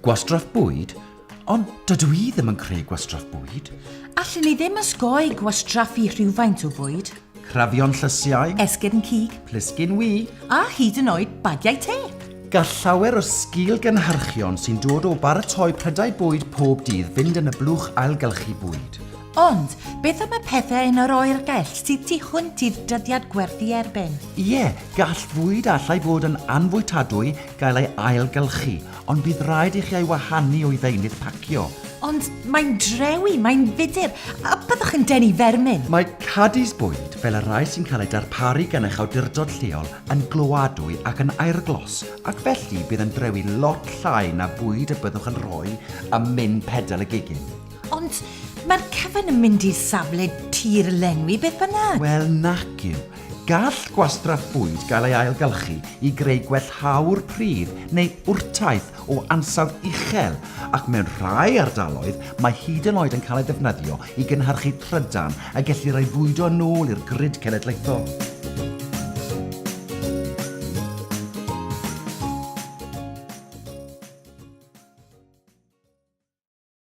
Gwastraff bwyd? Ond dydw i ddim yn creu gwastraff bwyd. Allen ni ddim osgoi gwastraffu rhywfaint o fwyd. Crafion llysiau. Esgyrn cig. Plisgyn wy. A hyd yn oed bagiau te. Gall llawer o sgil-gynhyrchion sy'n dod o baratoi prydau bwyd pob dydd fynd yn y blwch ailgylchu bwyd. Ond, beth am y pethau yn yr oergell sydd tu hwnt i'r dyddiad gwerthu erbyn? Ie, gall fwyd allai fod yn anfwytadwy gael ei ailgylchu, ond bydd rhaid i chi ei wahanu o'i ddeunydd pacio. Ond mae'n drewi, mae'n fudur, a byddwch yn denu fermin. Mae cadis bwyd, fel y rhai sy'n cael eu darparu gan eich awdurdod lleol, yn gloadwy ac yn aerglos, ac felly bydd yn drewi lot llai na bwyd y byddwch yn rhoi ym min pedal y gegin. Ond mae'r cyfan yn mynd i'r safle tir lenwi beth bynnag. Wel, nac yw. Gall gwastraff bwyd gael ei ailgylchu i greu gwellhawr pridd neu wrtaith o ansawdd uchel, ac mewn rhai ardaloedd mae hyd yn oed yn cael ei ddefnyddio i gynhyrchu trydan y gellir ei fwydo yn ôl i'r grid cenedlaethol.